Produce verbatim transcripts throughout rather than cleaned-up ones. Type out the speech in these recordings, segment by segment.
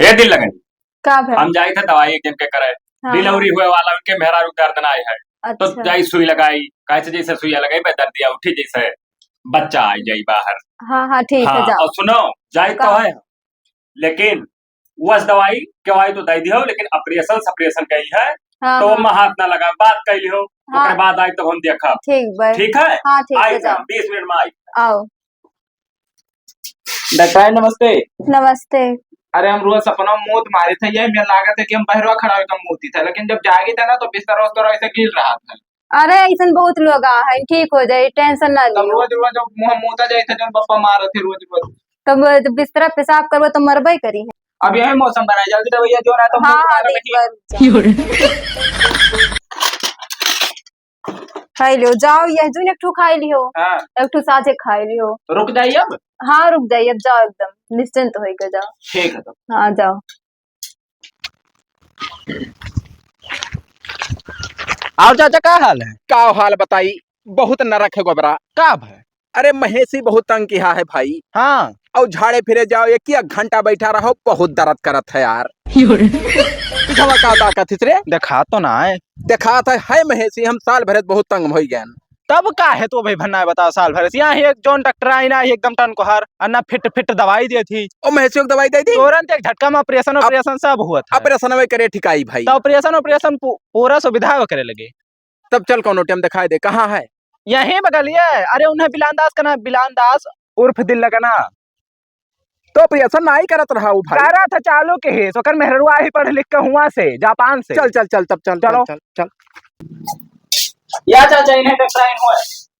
ए दिल लगन, का भइल? हम जाई थे दवाई एक जन के करे, हाँ, डिलीवरी हाँ। हुए वाला, उनके मेहरारू दर्द ना आए है, तो अच्छा। जाई सुई लगाई, कैसे जैसे सुइया लगाई बे, दर्दिया उठी जैसे बच्चा आई जाई बाहर। हाँ, हाँ, ठीक है, हाँ, जाओ। और सुनो, जाई तो का? है, लेकिन वस दवाई केवाई तो दे दियो, लेकिन ऑपरेशन सपरेशन कही है, हाँ, तो हाँ। मैं हाथ ना लगा, बात कर लियो, हाँ। ओकरे बाद आई तो हम देखब। ठीक बा। ठीक है? हाँ, ठीक आई बा, जाओ। बीस मिनट में आई। आओ। डॉक्टर, नमस्ते। नमस्ते। अरे, हम रोज सपना में मूत मारे थे, यही में लागत है कि हम बहरवा खड़ा होकर मूती थे, लेकिन जब जागी थे ना, तो बिस्तर उस्तर ऐसे गिर रहा था। अरे, ऐसन बहुत लोग आ हैं, ठीक हो जाई, tension ना तब लियो। रोज, रोज जब मुंह मूता जाए थे, जब बप्पा मारत थे रोज, रोज। तब जब बिस्तरा पेशाब करबो, तो मरबे करी है। अब यही मौसम बना है, जल्दी दवाइया जो ना, तो हाँ, मुंह हाँ, मार देख लगी। बार। खाई लियो, जाओ, यह जून एक ठो खाई लियो, हाँ। एक ठो साझे खाई लियो। रुक जाइए अब। हाँ, रुक जाइए, अब जाओ, एकदम निश्चिंत होइके जाओ। ठीक है, तब। हाँ, जाओ। और चाचा, का हाल है? का हाल बताई, बहुत नरक है गोबरा। का भय? अरे महेशी बहुत तंग किया है भाई। हाँ। और झाड़े फिरे जाओ, एक ही एक घंटा बैठा रहो, बहुत दर्द करत है यार। योरे। पिछवा का ताकत हिस रे? देखा तो ना है। देखात है, है महेशी, हम साल भरत बहुत तंग होइ गए। तब का है तो भाई भन्ना बताओ, साल भरत यहाँ ही एक जौन डॉक्टर आई ना, एकदम टन कोहर, और ना फिट फिट दवाई दे थी। ओ महेशियो के दवाई दे दी? तुरंत एक झटका में ऑपरेशन, अब ऑपरेशन सब हुआ था। ऑपरेशन में करे ठिकाई भाई। तो ऑपरेशन, ऑपरेशन पू-, पूरा सुविधा वो करे लगे। तब चल कौनो टाइम दिखाई दे, कहाँ है? यहीं बगलिए। अरे उन्हें बिलान दास का ना, बिलान दास उर्फ दिल लगना। तो ऑपरेशन नाई करत रहा उ भाई। करा था चालू के ही, ओकर मेहरुआ ही पढ़ लिख के हुआ से, जापान से। चल, चल, चल, तब चल, चलो। चल, चल, चल। या चाचा, इन्हें डॉक्टर आइन हुआ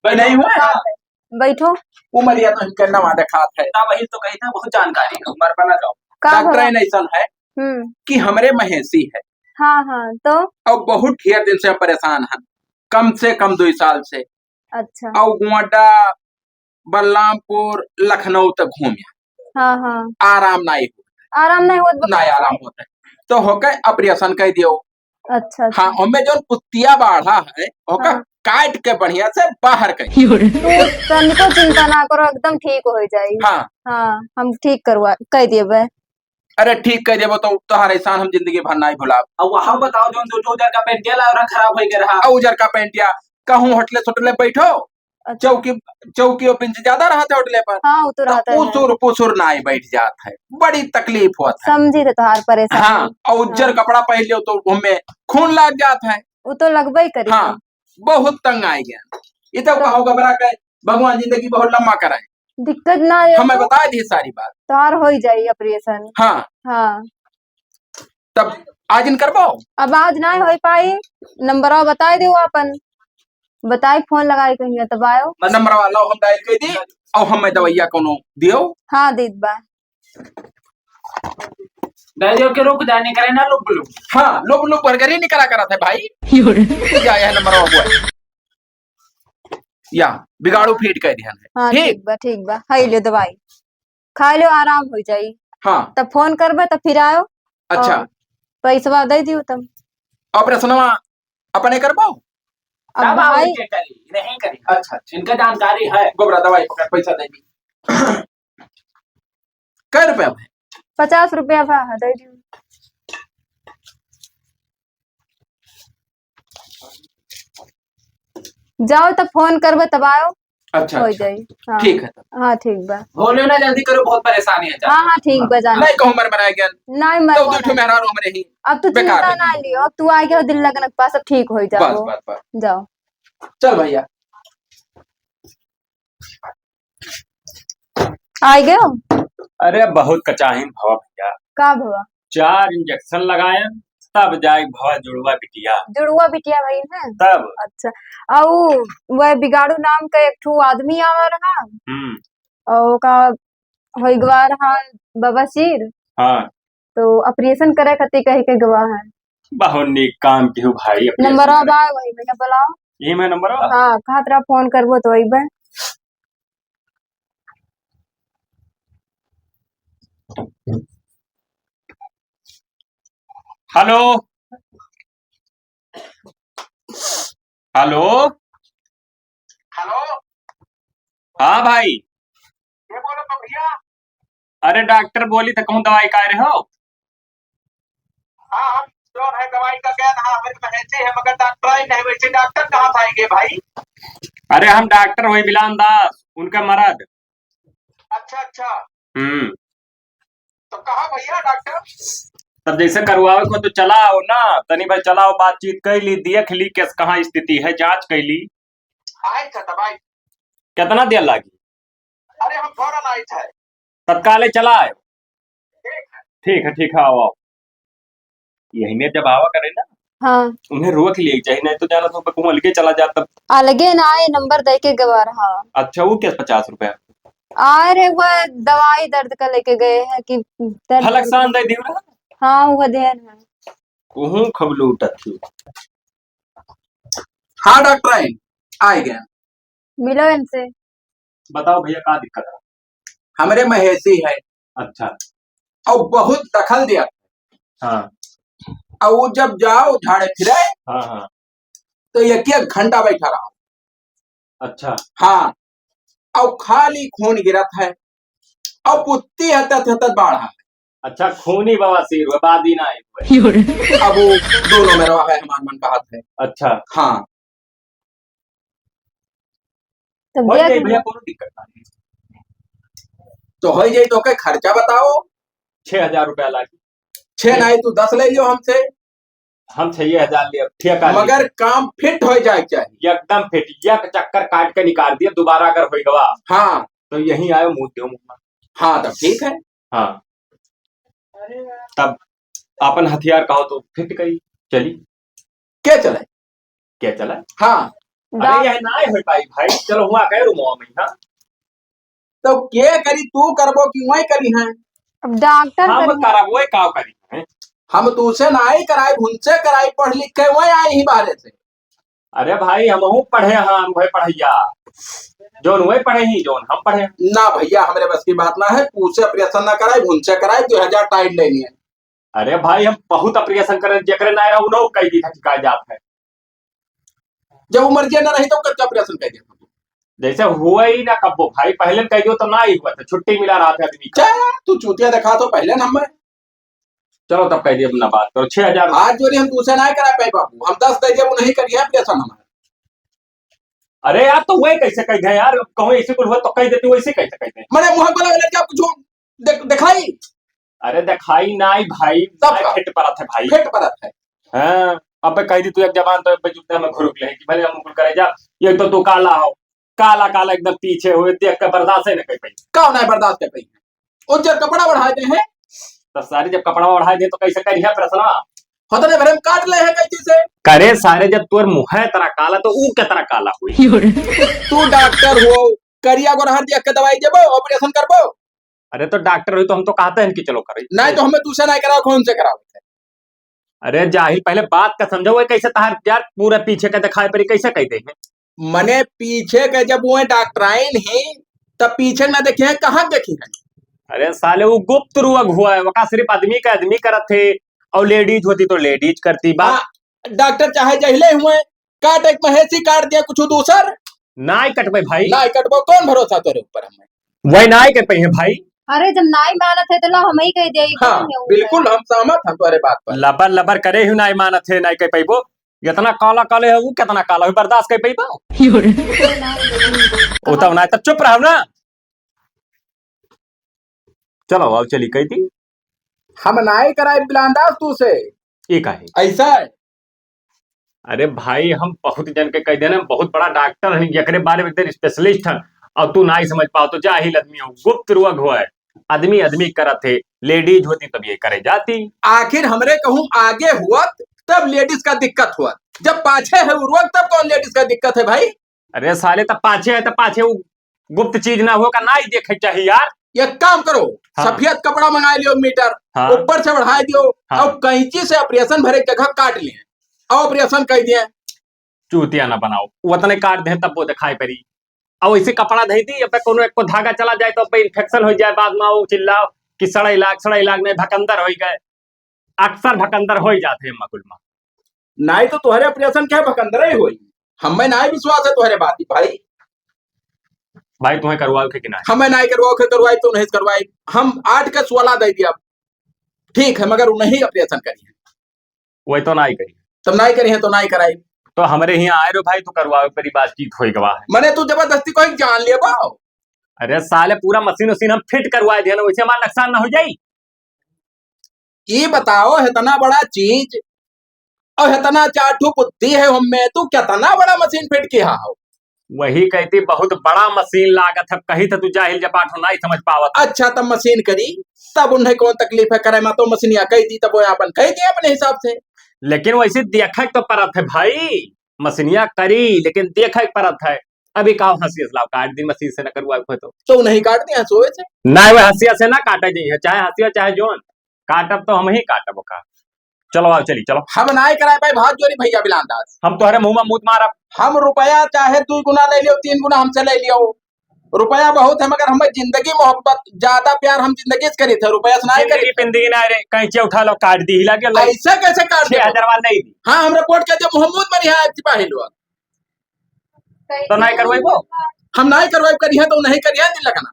है। नहीं हुआ है? हाँ। बैठो। उमरिया तो इनके नवा देखात है। ना वही तो कही था, बहुत जानकारी है, उमर बना जाओ। का डॉक्टर भवा? आइन ऐसन है हम्म। कि हमरे महेशी है। हाँ, हाँ, तो? और बहुत ढेर दिन से परेशान है, कम से कम दो साल से। अच्छा। और गोंडा, बलरामपुर, लखनऊ तक घूमिया। हाँ, हाँ। आराम नाई होत। आराम नाई होत बा? नाई आराम होत है। तो होके ऑपरेशन कर दियो। अच्छा, अच्छा। हाँ, ओमे जौन पुत्तिया बाढ़ा है, ओका हाँ। काट के बढ़िया से बाहर कर। तू तनिको चिंता ना करो, एकदम ठीक हो जाई। हाँ। हाँ, हम ठीक करवा, कर देबे। अरे ठीक कर देबो तो तोहार एहसान हम जिंदगी भर नाई भुलाब। अब वहाँ बताओ, जौन दो, दो हजार का पेंटिया ला रहा, खराब हो गया रहा। आ उजर का पेंटिया, कहूँ होटले सोटले बैठो, अच्छा। चौकी, चौकी और बेंच ज्यादा रहत है होटले पर। हाँ, वो तो तो रहता है। उसूर पुसूर नाई बैठ जात है, बड़ी तकलीफ होत है। समझी थे तोहार परेशानी। हाँ, और उज्जर हाँ। कपड़ा पहन लियो तो उनमें खून लाग जात है। वो तो लगबे करी। हाँ, बहुत तंग आए गया। ये तो तो कहो घबरा के भगवान जिंदगी बहुत लम्बा कराए। दिक्कत ना हो हमें तो बता दी सारी बात। तोहार हो ही जाई ऑपरेशन। हाँ। हाँ। तब आज इन करबो? अब आज ना हो पाई, नंबरवा बताए दो अपन, बताए फोन लगाए कहिया तब आयो। बस नंबरवा लाओ, हम डायल कर दी और हमें दवाइया कोनो दियो। हाँ, दीद बा। डायल के रुक जाने करे ना, लुक लुक। हाँ, लुक लुक बर्गर ही निकला करत है भाई। योरे। तू जा, यह नंबरवा हुआ है। या, बिगाड़ू हाँ। फीट कह दिहन है। हाँ, ठीक? ठीक बा, ठीक बा। हाई ले दवाई। खा लो, आराम हो जाई। हाँ। तब फोन करबे, तब फिर आयो। अच्छा। और पैसवा दे दियो तब। ऑपरेशनवा अपने करबो? अब तब आओ भाई इनके करी, नहीं करी। अच्छा, अच्छा। इनका जानकारी है। गोबरा दवाई पकड़, पैसा दे दी। कै रुपया में? पचास रुपया बा, हाँ, दे दियो। जाओ तब फोन करबे तब आयो। अच्छा, हो अच्छा। जाई। हाँ। ठीक है तब। हाँ, ठीक बा। बोलो ना, जल्दी करो, बहुत परेशानी है। हाँ, हाँ, ठीक बा, जाना। नहीं कहूँ मर मराए गया। नहीं मर तो मराए। दो ठो मेहरारू हमरे ही। अब तू बेकार चिंता है। ना लियो, अब तू आ गया दिल लगन के पास, अब ठीक हो जाओ। बस, बस, बस। जाओ। चल भैया। आइ गयो? अरे बहुत कचाहिन भवा भैया। का भवा? चार इंजेक्शन लगाए, तब जाए भवा जुड़वा बिटिया। जुड़वा बिटिया भई है? तब। अच्छा। अउ वह बिगाड़ू नाम का एक ठो आदमी आवा रहा। हम्म। अउ का होइगवा रहा बवासीर। हाँ। तो ऑपरेशन करे खातिर कह के गवा है। बहुत नीक काम किहू भाई, ऑपरेशन नंबरवा करे। बा वही भैया, बुलाओ। यही में नंबरवा? हाँ, कहत रहा फोन करबो तो अइबे। हेलो। हेलो। हेलो। हाँ भाई। ये बोलो तो भैया। अरे डॉक्टर बोली तो कहूँ दवाई का रहे हो? हाँ, हम जौन है दवाई का कहन, हाँ, हमरे महेशी है, मगर डॉक्टर ही नहीं, वैसे डॉक्टर कहाँ से आएंगे भाई? अरे, हम डॉक्टर होई बिलान दास, उनका मरद। अच्छा, अच्छा। हम्म। तो कहाँ भैया डॉक्टर? तब जैसे करवावे को तो चला आओ ना, तनी भर चला आओ, बातचीत कर ली, देख ली, किस कहाँ स्थिति है, जांच कर ली। आए थे तब आए। कितना देर लागी? अरे, हम फौरन आए थे। तत्काले चला आए। ठीक है। ठीक है, ठीक है, आओ, आओ। यही में जब आवा करे ना, हाँ। उन्हें रोक लिए चाहिए, नहीं तो जाना तो कहूँ अलगे चला जाता। अलगे ना आए, नंबर दे के गवा रहा। अच्छा, वो क्या पचास रुपया? अरे, वो दवाई दर्द का लेके गए हैं कि दर्द हलक सान दे दियो ना। हाँ, वो देन है। कहूँ खबलू उठत थी। हाँ डॉक्टर, आए गए। मिलो इनसे। बताओ भैया, का दिक्कत है? हमरे महेशी है। अच्छा। और बहुत दखल दिया। हाँ। और वो जब जाओ झाड़े फिरे, हाँ, हाँ। तो एक एक घंटा बैठा रहा। अच्छा। हाँ। और खाली खून गिरत है। और पुत्ती हतत हतत बाढ़ा है। अच्छा, खूनी बवासीर हुए, बादी ना आए हुए। अब वो दोनों में रहा है, हमार मन का हाथ है। अच्छा। हाँ। तब होई देख जाई लो। भैया, कोनो दिक्कत ना है। तो होई जाई, तो के खर्चा बताओ। छह हजार रुपया लागी। छह नहीं, तू दस ले लियो हमसे। हम छह हजार ले, ठेका ले। मगर काम फिट हो जाए चाहिए। एकदम फिट, एक चक्कर काट के निकाल दिया, दोबारा अगर होई गवा। हाँ। तो यहीं आयो, मुंह दियो मुंह में। हाँ, तब ठीक है। हाँ। तब अपन हथियार कहो तो फिट करी, चली। के चले? के चले? हाँ। अरे, डॉक- यह ना हो पाई भाई, चलो हुआ कह रूमवा में, हाँ। तो के करी, तू करबो कि वही करी हैं? अब डॉक्टर हम करी हैं। करबो, का करी हैं? हम तू से ना ही कराई, उनसे कराई, पढ़ लिख के वही आए ही बाहरे से। अरे भाई, हमहू पढ़े हैं, हम वही पढ़ैया, जौन वही पढ़े ही, जौन हम पढ़े। ना भैया, हमरे बस की बात ना है, तू से ऑपरेशन ना कराई, उनसे कराई, दो हजार टाइम लेनी है। अरे भाई, हम बहुत ऑपरेशन करे, जेकरे ना रहा, उन्हों कह दी था कि का जात है। जब वो मर्जी ना रही, तो कब ऑपरेशन कर दिया? जैसे हुआ ही ना कब्बो भाई, पहले कह दियो तो ना ही हुआ था, छुट्टी मिला रहा था आदमी का। क्या तू चूतिया दिखा तो पहले ना हमें। चलो तब कह दिया, ना बात करो, छह हजार। आज जोरी हम दूसरे ना करा पाए बाबू, हम दस कह दिया, वो नहीं करिए ऑपरेशन हमारा। अरे यार, तो वही कैसे कह दे यार, कहूँ ऐसे कुल हुआ तो कह देती, वैसे कैसे कह दे? मैंने मुंह बोला, मैंने क्या कुछ देख-, दिखाई? अरे दिखाई नाई भाई, तब नाई का? फिट परत है भाई। फिट परत है। हाँ, अबे कह दी तू एक जबान तो अबे जूते में घुरुक ले कि भले हम कुल करे जा, ये तो तू काला हो, काला काला एकदम पीछे हुए, देख के बर्दाश्त ही नहीं कर पाई। का नहीं बर्दाश्त कर पाई? उज्जर कपड़ा ओढ़ा दे हैं। तो सारी जब कपड़ा ओढ़ा दे तो कैसे करिए प्रश्नवा? होता नहीं भरे हम काट ले हैं कैंची से। करे सारे, जब तोर मुँह है तरह काला तो ऊ के तरह काला हुई। तू डॉक्टर हो, करिया गोरहर देख के दवाई देबो, ऑपरेशन करबो? अरे तो डॉक्टर हुई तो हम तो कहते हैं कि चलो करो। नहीं तो हमें दूसरा नहीं कराओ, कौन से कराओ? अरे जाहिल, पहले बात का समझो, वो कैसे तहार यार पूरा पीछे का दिखाई पड़ी, कैसे कह दे हैं? मने पीछे के जब वो डॉक्टराइन ही, तब पीछे ना देखे हैं, कहाँ देखे हैं? अरे साले, वो गुप्त रोग हुआ है, वका सिर्फ आदमी का आदमी करत थे और लेडीज होती तो लेडीज करती। बात हाँ, डॉक्टर चाहे जहिले हुए, काट एक महेशी काट दिया, कुछ दूसर। नाई कटबे भाई। नाई कटबो, कौन भरोसा तोरे ऊपर हमें? वही नाई के पइहे भाई। अरे जब नाई मानत है तो ला हम ही कह दे, हाँ, कौन है ऊपर? बिल्कुल हम सहमत हैं तोरे बात पर। लबर लबर करे ही नाई मानत है, नाई कह पैबो। इतना काला काले है, वो कितना काला है, बर्दाश्त कर पैबो? वो तो ना, तब चुप रहो ना। चलो, आओ, चली, कही थी। हम नाई कराए बिलांदास तू से। ये का है? ऐसा है। अरे भाई, हम बहुत जन के कह देना, हम बहुत बड़ा डॉक्टर हैं, एकरे बारे में एकदम स्पेशलिस्ट हैं, और तू नाई समझ पाओ तो जाहिल आदमी हो। गुप्त रोग हुआ है, आदमी आदमी करत है, लेडीज होती तब ये करे जाती। आखिर हमरे कहूँ आगे हुआ तब लेडीज का दिक्कत हुआ, जब पाछे है उ रोग तब कौन लेडीज का दिक्कत है भाई? अरे साले, तब पाछे है, तब पाछे वो गुप्त चीज ना हो का ना ही देखे चाहिए यार। एक काम करो, हाँ। सफेद कपड़ा मंगा लियो मीटर, हाँ। ऊपर से बढ़ा दियो, हाँ। और कैंची से ऑपरेशन भरे जगह काट लिए, और ऑपरेशन कर दिए। चूतिया ना बनाओ, वो तने काट दे तब वो दिखाई पड़ी। और ऐसे कपड़ा धई दी, अब कोनो एक को धागा चला जाए तो अब इन्फेक्शन हो जाए, बाद में वो चिल्लाओ कि सड़े लाग, सड़े लाग, नहीं भकंदर हो गए। अक्सर भकंदर हो ही जाते हैं मकुल में। नाई तो तोहरे ऑपरेशन के भकंदर ही होई। हमें नाई विश्वास है तोहरे बात ही भाई। भाई तुम्हें करवाओ के कि नाई? हमें नाई करवाओ के, करवाई तो नहीं करवाई। हम आठ का सोलह दे दिया, ठीक है, मगर वो नहीं ऑपरेशन करी है। वही तो नाई करी। तब नाई करी है तो नाई कराई। तो हमरे हियाँ आए रो भाई, तो करवावे परी, बातचीत होई गवा है। मने तू जबरदस्ती कोई जान लेबो? अरे साले, पूरा मशीन उशीन हम फिट करवाए दिया ना, वैसे हमारा नुकसान ना हो जाई। ई बताओ, इतना बड़ा चीज और इतना चार ठो बुद्धि है हमें, तू कितना बड़ा मशीन फिट किया हो? वही कहती, बहुत बड़ा मशीन लागत है, कही तो तू जाहिल जपाट हो, नाई समझ पावत। अच्छा, तब मशीन करी, तब उन्हें कौन तकलीफ है करे मा, तो मशीनिया कह दी, तब वो अपन कह दिया अपने हिसाब से। लेकिन वैसे देखे तो परत है भाई, मशीनिया करी, लेकिन देखे परत है। अभी का हंसी हंसलाव काट दी मशीन से, न करवा कोई तो। तो नहीं काट दिया सोए से? नहीं, वो हंसिया से ना काटे जाइए, चाहे हंसिया चाहे जोन, काटब तो हम ही काटब का। चलो आओ, चली, चलो। हम नाय कराए पाए, बहुत जोरी भैया बिलान दास। हम तोहरे मुंह में मूत मारब। हम रुपया चाहे दू गुना ले लियो, तीन गुना हमसे ले लियो, रुपया बहुत है, मगर हमें जिंदगी मोहब्बत ज्यादा प्यार हम जिंदगी से करी थे, रुपया से नाय करी। जिंदगी पिंदगी ना रे, कैंची उठा लो, काट दी, हिला के लो। ऐसे कैसे काट दे? छह हजार वाला नहीं दी। हाँ, हम रिपोर्ट कर दे, मोहम्मद मरी है सिपाही लोग। तो नाय करवाई वो? हम नाय करवाई करी है तो नहीं करी है, दिल लगना।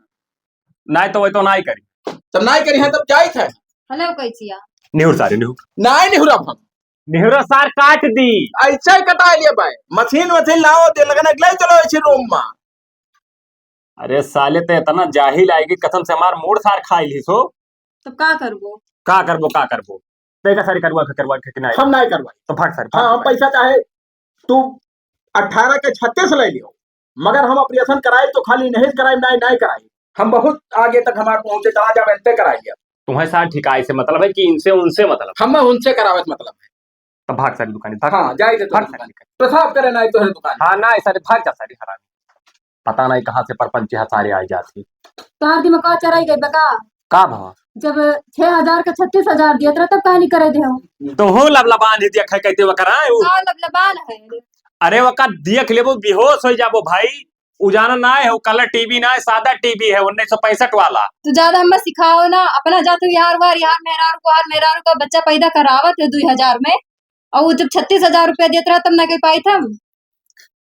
नाय तो वही तो नाय करी। तब नाय करी है तब जाई थे। हेलो कैचिया। निहुर सारे निहुर। नाय निहुर अब हम। निहुर सार काट दी। ऐसे ही कटा लिए भाई। मशीन वशीन लाओ, दिल लगना के ले चलो इसी रूम में। अरे साले, ते इतना जाहिल आएगी, कसम से हमार मूड सार खाई ली सो। तब का करबो? का करबो, का करबो? ते का सारी करवा के, करवा के कि नहीं? हम नहीं करवाई। तो भाग सारी, हाँ, भाग हम भाग। पैसा चाहे तू अठारह के छत्तीस ले लियो, मगर हम ऑपरेशन कराए तो खाली नहीं कराए, नहीं, नहीं कराए। हम बहुत आगे तक हमार पहुंचे, जहाँ जहाँ बनते कराए लिया। तुम्हें सार ठिकाए से मतलब है कि इनसे उनसे मतलब? हमें उनसे करावे से मतलब है। तो भाग सारी दुकानी, भाग। हाँ, जाए दे तो भाग दुकान। सारी दुकानी। पेशाब करे ना तो है दुकान। हाँ, ना, सारे भाग जा, सारी हरामी। पता नहीं कहाँ से परपंच यहाँ सारे आए जाते। तोहार दिमाग चराई गई बका? का भवा? जब छह हजार का छत्तीस हजार दिया तरा, तब कहानी करे दे हो। तो हो लबलबान ही दिया खाए कहते वो कराए वो। का लबलबान है? अरे वो का देख लेबो, बेहोश हो जाबो भाई। उ जाना ना है, वो कलर टीवी ना है, सादा टीवी है, उन्नीस सौ पैंसठ वाला। तू ज्यादा हमें सिखाओ ना, अपना जा तू यार वार, यार मेहरारू को, यार मेहरारू का बच्चा पैदा करावत है दुई हजार में, और वो जब छत्तीस हजार रुपया देत रहा तब ना कह पाई था हम।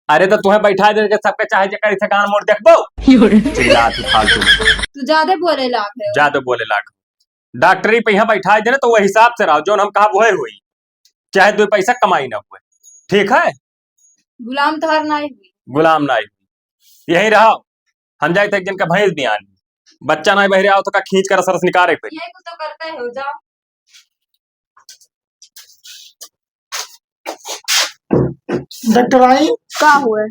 अरे तो तुम्हें बैठा दे के सबके चाहे जेकर इसे गान मोड़ देखबो। यो रे। चिल्ला तू फालतू। तू ज्यादा बोले लाग है। ज्यादा बोले लाग। डॉक्टरी पे यहाँ बैठा दे ना तो वो हिसाब से रहो, जो हम कहा वो है हुई, चाहे दो पैसा कमाई ना हुए, ठीक है? गुलाम तोहार नाई हुई। गुलाम नाई हुई, यही रहो। हम जाए थे एक दिन का भैंस भी आनी, बच्चा नाई बहरे आओ तो का खींच कर सरस निकाले पे। यही कुछ तो करते हो, जाओ। डॉक्टर आई? का हुए?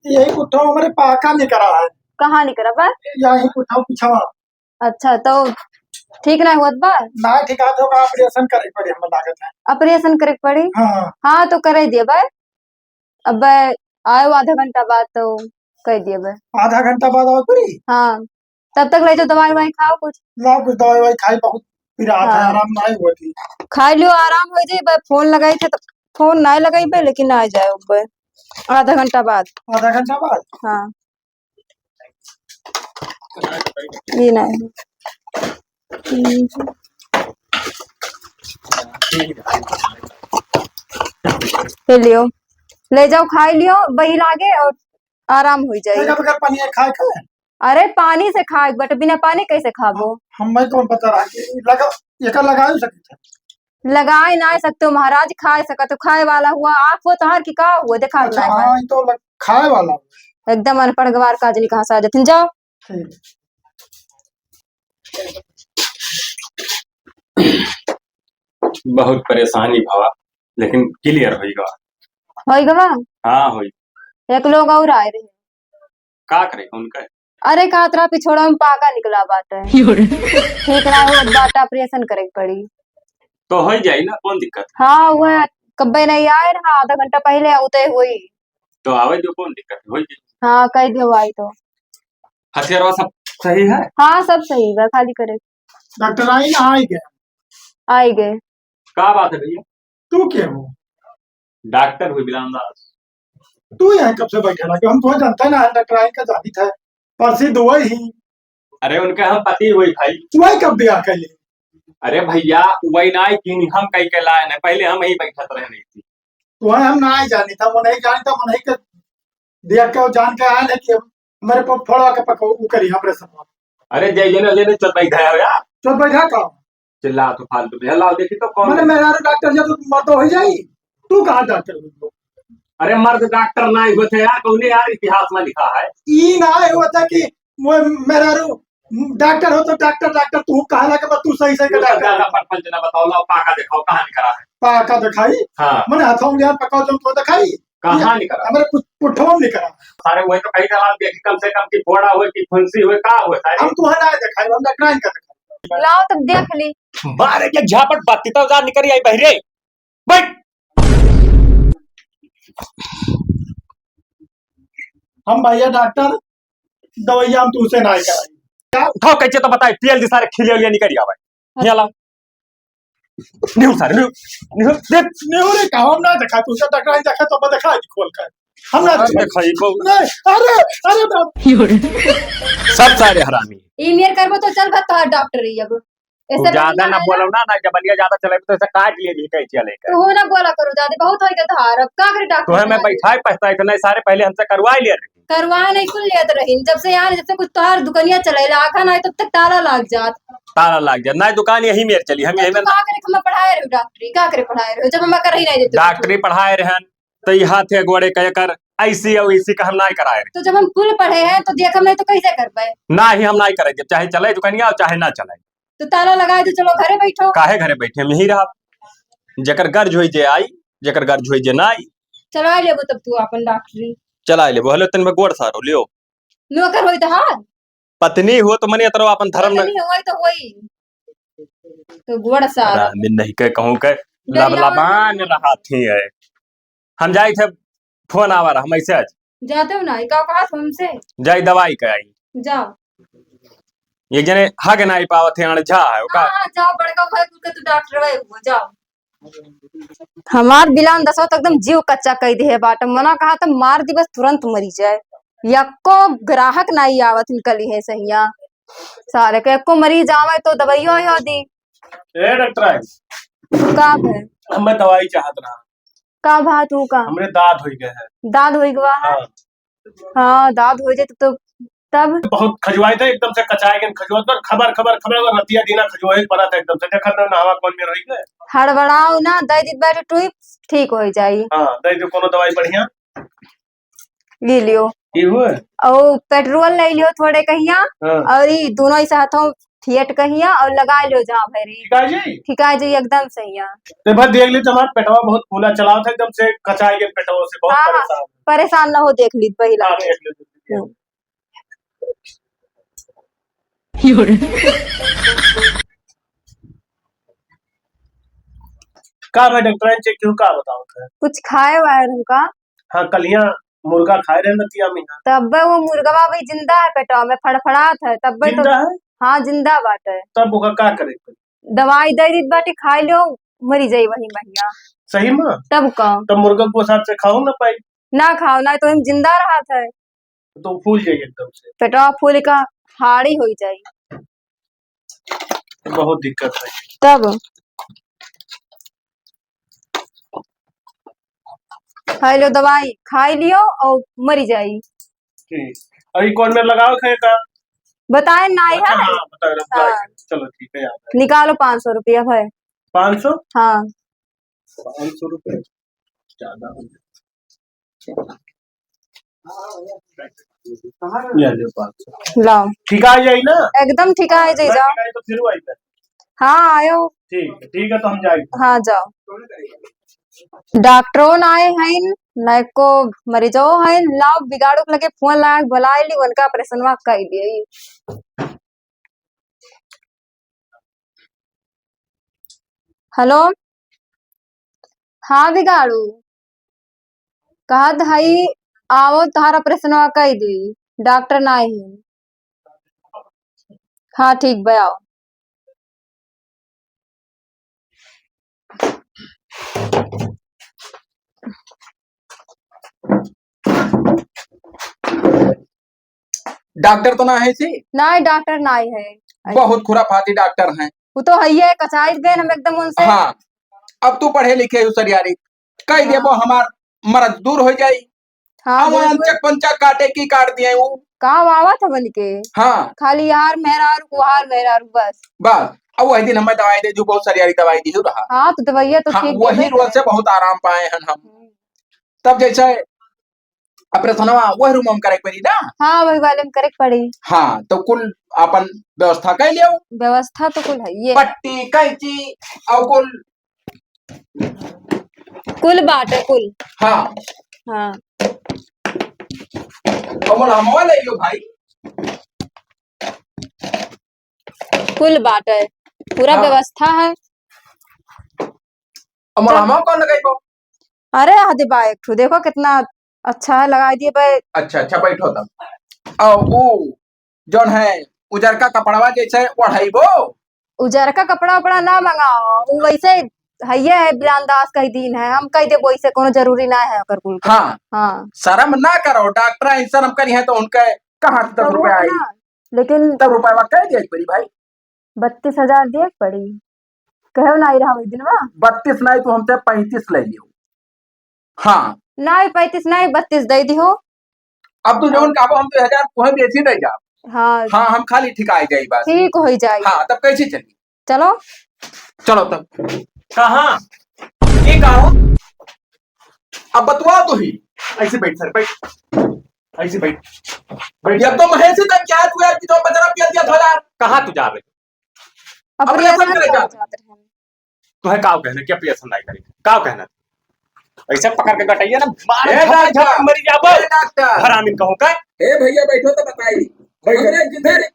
यही कुत्ता हमारे पाका निकला है। कहाँ निकला बा? यही कुत्ता पिछवा। अच्छा, तो ठीक ना होत बा? ना ठीक आत होगा, ऑपरेशन करे पड़े, हमें लागत है। ऑपरेशन करे पड़ी? हाँ। हाँ, तो करे दिए बा। अब आयो आधा घंटा बाद तो कह दिए बा। आधा घंटा बाद आवे पड़ी? हाँ, तब तक ले जाओ दवाई वाई खाओ कुछ। ना कुछ दवाई वाई खाई, बहुत पिरात है, हाँ। आराम नहीं हुआ थी। खा लियो, आराम हो जाए, बस फोन लगाई थे तो फोन नहीं लगाई बे, लेकिन आ जाए बे आधा घंटा बाद। आधा घंटा बाद? हाँ। ये नहीं। ले लियो, ले जाओ, खाई लियो, वही लागे और आराम हो जाए। बगैर पानी खाए खाए? अरे पानी से खाए, but बिना पानी कैसे खाबो? हम मैं कौन पता रहा कि लगा, ये का लगा ही सकते हैं। लगाए ना सकते हो महाराज, खाए सकत हो, खाए वाला हुआ, आँख वो तोहार की का हुआ, देखा अच्छा, नहीं है। हाँ, ये तो लग-, खाए वाला हुआ। एकदम अनपढ़ गवार काजनी कहाँ से आ जाते हैं, जाओ। ठीक। बहुत परेशानी भवा, लेकिन clear होई गवा। होई गवा? हाँ, होई। एक लोग और आए रहे। का करे उनका? अरे, का तोरा पिछोड़ा में पाका निकला बाटे। योरे। ठीक ना हो बाटे, operation करे के पड़ी। तो हो जाई ना, कौन दिक्कत है? हाँ, वह कब्बे नहीं आए रहा, आधा घंटा पहले आउते हुई। तो आवे जो, कौन दिक्कत है, हो जाई। हाँ, कह दियो आई तो। हथियारवा सब सही है? हाँ, सब सही बा, खाली करे। डॉक्टर आई ना, आई गए। आई गए। का बात है भैया? तू के हो? डॉक्टर हुई बिलान दास। तू यहाँ कब से बैठे लगे? हम तो जानते ना, डॉक्टर आई का जानी था, प्रसिद्ध हुआ ही। अरे उनका हम पति हुई भाई। वही कब ब्याह कर लिए? अरे भैया, वही ना कि हम कहीं के लाए ना, पहले हम यहीं बैठत रहे नहीं थी। तो हम ना ही जानी था, वो नहीं जानी था, वो नहीं के देख के वो जान के आए ना कि मेरे पर फोड़वा के पको, वो करी हमरे सब। अरे जय जने, जने चल बैठा है यार। चल बैठा का? चिल्ला तो फालतू में। लाओ देखी तो कौन मने है? मेहरारू डॉक्टर जब मर्द हो जाई, तू कहाँ डॉक्टर हो? अरे मर्द डॉक्टर ना होत है यार, कौने यार इतिहास में लिखा है? ई ना होत है कि वो मेहरारू डॉक्टर हो तो डॉक्टर, डॉक्टर तू कहला के बाद तू सही सही का तू सब डॉक्टर ज्यादा हो। परपंच ना बताओ, लाओ पाका दिखाओ, कहाँ निकला है? पाका दिखाई? हाँ। मने हथौं ज्ञान पकाओ जो तो दिखाई? कहाँ ये निकला? हमारे कुछ पुठों निकला। सारे वही तो कही था, आप देखी कम से कम कि फोड़ा हुए कि फुंसी हुए, का हुए सारे? हम तुम्हें ना दिखाई, हम डॉक्टर का दिखाई। लाओ तब देख ली। मारे के झापट बाती तो जा निकल आई बहरे। बैठ। हम भैया डॉक्टर दवाइयाँ हम तुमसे ना कराई। उठाओ कैसे तो बताए, पी एल दी सारे खिले उलिया निकल आवे। यहाँ लाओ। निहुर सारे, निहुर, निहुर, देख। निहुर रे, काम ना देखा, तुमसे टकराई देखा तो मैं देखा खोल कर। हम ना और देखा। दिखाई, बहुत। नहीं, अरे, अरे बाप। सब सारे हरामी। ई मेर करबो तो चल भा तोहार डॉक्टर ही अब। तू ऐसे ज्यादा ना बोलो ना, ना जबलिया ज्यादा चले तो ऐसे काट लिए भी कैसे चले कर। तू हो ना बोला करो ज्यादा, बहुत होई गया तोहार, अब का करे डॉक्टर तुम्हें मैं के आगे? बैठाए पछताए थे, नहीं सारे पहले हमसे करवा लिया रही। करवा नहीं कुल लेत रही, जब से यहाँ जब से कुछ तोहार दुकानिया चलेला, आखा नहीं तब तक ताला लाग जात। ताला लाग जात, नहीं दुकान यही मेर चली, हम तो यही तू में का करे, हम पढ़ाए रहे डॉक्टरी, का करे पढ़ाए रहे, जब हम कर ही नहीं देते डॉक्टरी पढ़ाए रहन, तो ये हाथ है गोड़े का एकर ऐसी और इसी का हम नहीं कराए रहे। तो जब हम कुल पढ़े हैं तो देख हम नहीं तो कैसे कर पाए? ना ही हम नहीं करे, जब चाहे चले दुकानिया और चाहे ना चले। तो ताला लगाए दे, चलो घरे बैठो। काहे घरे बैठे, हम यही रहा। जेकर गर्ज होई जे आई, जेकर गर्ज होई जे ना आई। चला लेबो तब तू अपन डॉक्टरी। चला लेबो। हेलो, तन में गोड़ सारो लियो। नौकर होई तो हार। पत्नी हो तो मने अतरो अपन धर्म न पत्नी होई तो होई। तो गोड़ सारो। राम नहीं के कहूँ के लबलबान रहा थी है। हम जाई थे, फोन आवा रहा, मैसेज। जाते हो ना, का कहा तुमसे? जाई दवाई के आई। जाओ। एक जने हग नाई पावत है, अणझा है, ओका हाँ, हाँ, जाओ, बड़का भाई कुल के तू डॉक्टर है, वो जाओ। हमार बिलान दसवा तो एकदम जीव कच्चा कई दे है बाट, मना कहा तो मार दी बस तुरंत मरी जाए। यक्को ग्राहक नाई आवत इनकली है सहिया। सारे के यक्को मरीज आवे तो दवाइयो ही दी। ए डॉक्टर है। का है? हम मैं दवाई चाहत रहा। का भा तू का? हमरे दाद होई गए है। दाद होई गवा है? हाँ। हाँ, दाद होई जाए तो, तब? बहुत खजुआई था, एकदम से कचाए गए खजुआत पर, खबर, खबर, खबर, अगर रतिया दीना खजुआई पड़ा था एकदम से, देखा ना नहावा कौन में रही गए। हड़बड़ाओ ना, दे दी बैठ ट्यूब, ठीक हो जाई। हाँ, दे दो कोनो दवाई बढ़िया। ले लियो। ई हुए? और पेट्रोल ले लियो थोड़े कहिया, हाँ। और ई दोनों ही साथों थिएट कहिया और लगा लियो जहाँ भरी। ठीक है जी? ठीक है जी, एकदम सही है। तो भाई देख ली तो हमारा पेटवा बहुत फूला चला था, एकदम से कचाए गए पेटवा से, बहुत हाँ, हाँ, परेशान। परेशान ना हो, देख ली पहला। हाँ, देख ली। हम्म। का भाई डॉक्टर चेक क्यों का बताओ थे? कुछ खाए वाए रहू का? हाँ, कलिया मुर्गा खाए रहे नतिया में। तब वो मुर्गवा अभी जिंदा है पेटवा में, फड़फड़ात है, तब तो जिंदा है? हाँ, जिंदा बाटे। तब ओका का करे के पड़ी? दवाई दे दी बाटे, खाई लो, मरी जाई वही महिया। सही में? तब का? तब मुर्गा को साथ से खाओ ना पाई। ना खाओ, ना तो हम जिंदा रहत है। तो फूल जाई एकदम से। पेटवा फूल का हाड़ी होई जाई। बहुत दिक्कत है। तब खाई लो दवाई, खाई लियो और मरी जाई। ठीक। अभी कौन में लगाओ थे का? बताए ना है। अच्छा, हाँ, बताओ, बताओ। हाँ। चलो ठीक है यार। निकालो पाँच सौ रुपया भाई। पाँच सौ? हाँ। पाँच सौ रुपये ज्यादा हो गया। ये ले पाँच सौ। लाओ। ठीक आ जाई ना? एकदम ठीक आ जाई, ना जाओ। ठीक आई तो फिर आई ना। हाँ, आयो। ठीक है, ठीक है, तो हम जाई। हाँ, जाओ। डॉक्टरो ना आए हैं, ना एको मरीजो हैं, लाओ बिगाड़ू के लगे फोन लगा के बुलाए ली, उनका ऑपरेशनवा कर दिए। हेलो, हाँ बिगाड़ू, कहत हई आवो तोहार ऑपरेशनवा कई दी, डॉक्टर नाई है। हाँ ठीक बा, आओ। डॉक्टर तो ना है सी? नहीं, डॉक्टर नहीं है। बहुत खुराफाती डॉक्टर हैं। वो तो है ही है, कचाई गए हम एकदम उनसे। हाँ, अब तू पढ़े लिखे हो सरियारी, कह देबो हाँ। हमार मरज दूर हो जाई। हाँ, अब बिल्कुल। अनचक पंचक काटे की काट दिए वो। का आवत हमन के? हाँ। खाली यार मेहरारू, हार मेहरारू, बस। बस। अब वही दिन हमें दवाई दे दियो, बहुत सारी यारी दवाई दी रहा। हाँ, तो दवाइया तो हाँ, ठीक वही देबे रोज करे। से बहुत आराम पाए हन हम। हम्म। तब जैसे ऑपरेशनवा वही रूम में करे के पड़ी ना? हाँ, वही वाले में करे के पड़ी। हाँ, तो कुल अपन व्यवस्था कर लियो। व्यवस्था तो कुल है ये। पट्टी, कैंची और कुल कुल बाटे, कुल। हाँ। हाँ। कमल हमवा ले लियो भाई। कुल बाटे, पूरा हाँ। व्यवस्था है। कमल तो हमवा कौन लगाई को? अरे, आ दे बा एक ठो, देखो कितना अच्छा है, लगाई दिए बे। अच्छा, अच्छा, बैठो तब। और वो जौन है उजरका कपड़वा जैसे ओढ़ाइबो। उजरका कपड़ा उपड़ा ना मंगाओ, वो वैसे हइये है, बिरानदास कही दिन है, हम कह देबो वैसे, कोनो जरूरी ना है ओकर कुल के। हाँ। हाँ। शर्म ना करो, डॉक्टर ऐसा हम करी है तो उनके कहाँ से दस तो वो रुपया है आई? ना, लेकिन तब रुपया कह दिया एक बारी भाई। बत्तीस हजार दिए के पड़ी, कहो ना रहा वही दिनवा। बत्तीस नहीं, तू हमसे पैंतीस ले लियो। हाँ। नहीं, पैंतीस नहीं, बत्तीस दे दिहो। अब तू जौन कहबो, हम दो हजार तुहे बेसी दे जा। हाँ। हाँ, हम खाली ठिकाई जाई बस। ठीक हो जाई। हाँ, तब कैसे चली? चलो। चलो तब। कहाँ? ये कहाँ? अब बतवा तू ही। ऐसे बैठ सर, बैठ। ऐसे बैठ। बैठ। ये तो महेश ही तक क्या है, तू यार, कि जो बजरा पिया दिया था यार। कहाँ तू जा रहे? अब ऑपरेशन ऑपरेशन करे करे जात। जात रहे। तुहे काव कहना, क्या ऑपरेशन नहीं करे? काव कहना? ऐसे पकड़ के गटैया ना, मार ए झापड़ डॉक्टर, झापड़ मरी जाबो। ए डॉक्टर। हरामी कहूँ का? ए भैया, बैठो तो बताई। बैठो। हमरे जिधर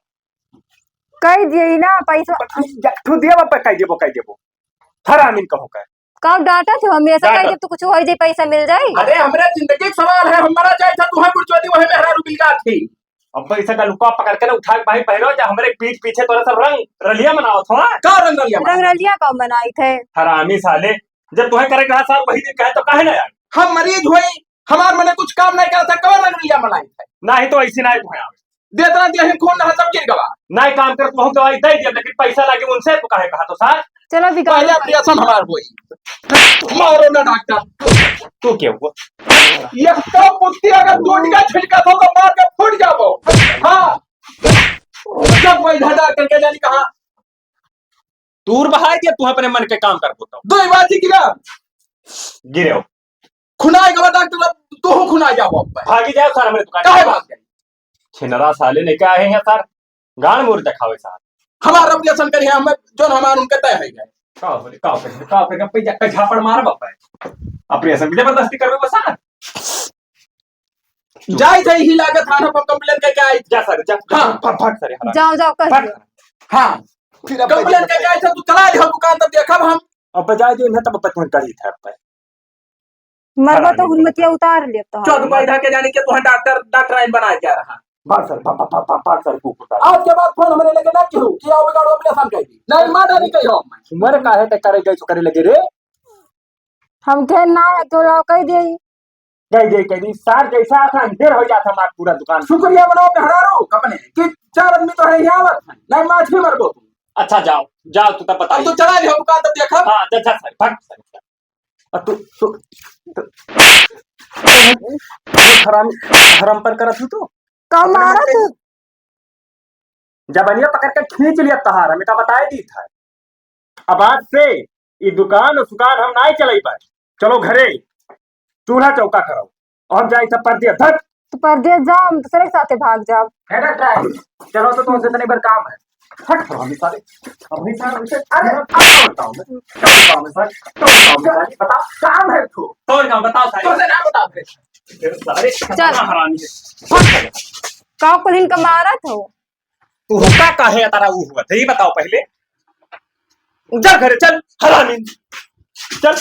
कह दिए ना पैसा। एक ठो दिया बापा, कह देबो, कह देबो। हरामी कहूँ का? काव डांटा थे हमें, ऐसा कह डांटा। दे तो कुछ हो जाए, पैसा मिल जाए। अरे, हमरे जिंदगी के सवाल है, हम मरा जाए था, तुहे कुछ चोरी, वही मेहरारू बिलगा थी। अब पैसा का लुका पकड़ के ना उठा के बाहर पहनो, जा हमरे पीठ पीछे तोरा सब रंग रलिया मनावत हो, हाँ? का रंग रलिया मनाई? रंग रलिया का मनाई थे? हरामी साले, जब तुहे करे कहा साल वही दिन कहे तो काहे ना यार? हम मरीज हुई, हमार मने कुछ काम नहीं करता, कवन रंग रलिया मनाई थे? नहीं तो ऐसी नहीं तुहे आवे। देतना दिया है, खून नहा सब गिर गवा। नहीं काम कर, तुहू दवाई दे दिया, लेकिन पैसा लागे उनसे, तो काहे कहा तो सार? चलो, विकास पहले भाई। ऑपरेशन हमार होई। मारो ना डॉक्टर। तू क्या हुआ? ये तो पुत्ती अगर टूट के छिटका तो, तो मार के फूट जाबो। हाँ। जब वही धंधा करके जानी कहा। दूर बहाय दिया, तू अपने मन के काम कर बोता। दो बात ही गिरा। गिरे हो। खुनाए गवा डॉक्टर, तू हो खुनाए जाबो अब। भागी जाओ सार हमरे दुकान। काहे भाग जाए? छिनरा साले लेके आए हैं सार, गाड़ मोर दिखावे सार। हमार ऑपरेशन करी है, हम जौन हमार उनके तय है। का हो रे, का हो रे, का हो रे, कब जा, कब झापड़ मार बाप है। ऑपरेशन की जबरदस्ती करवे बस सार। जाई थे ही लागत थाना पर कंप्लेन करके आई। जा सार, जा, जा, हाँ। भाग, भाग सारे हराम। जाओ, जाओ, कह भाग। दियो। हाँ। फिर अब कंप्लेन करके आई थे, तू चला लियो दुकान, तब देखब हम। अब बजाय जो इन्हें तब अपन करी था अब। मरबो तो हरामी। हुरमतिया उतार लेब तो। चौक बैठा के जाने के तुहे डॉक्टर, डॉक्टर आइन बना के आ रहा। भाग सर, भाग, भाग, भाग, भाग, भाग सर, कुकुर का। आज के बाद फोन हमरे लेके ना केहू कि आओ बिगाड़ो, ऑपरेशन कर दी। नहीं, मार डाली कहीं हो। उम्र काहे ते करे गई सो करे लगे रे? हम कहे ना है, क्यों लाओ, कह दे। कह दे, कह दी, सार जैसा आता अंधेर हो जाता हमार पूरा दुकान। शुक्रिया मनाओ मेहरारू अपने कि चार आदमी तो है यहाँ आवत है, नहीं माछी मरबो तुम। अच्छा जाओ, जाओ तू तब अब बताइए। तू चला लियो दुकान तब देखा। हाँ, जा, जा, सर, भाग, सर। आ, तू, तू, तू, हराम, हराम पर करत हूँ तू। का अपने मारा मन के तू? जबनिया पकड़ के खींच लिया तहार, हमें का बताए दी था। अब आज से ई दुकान और सुकान हम नाई चलाई पर। चलो घरे, चूल्हा चौका करो। और हम जाए सब परदेस, धत। तो परदेस जाओ, हम दूसरे के साथे भाग जाओ। है डॉक्टर, चलो तो तुमसे इतनी बार काम है। हट, हरामी साले। हरामी साले, उनसे, अरे, क्या बताऊं मैं? क्या बताऊं मैं, सर? क्या बताऊं मैं, सर? बता, काम है तो। कौन काम? बताओ, सारे। तुमसे ना बताओ, फिर। सारे चल। हरामी। का कुल इनका मारत हो? तू हुक्का काहे अतरा ऊ हुआ? यही बताओ पहले। चल घरे, चल, हरामी। चल।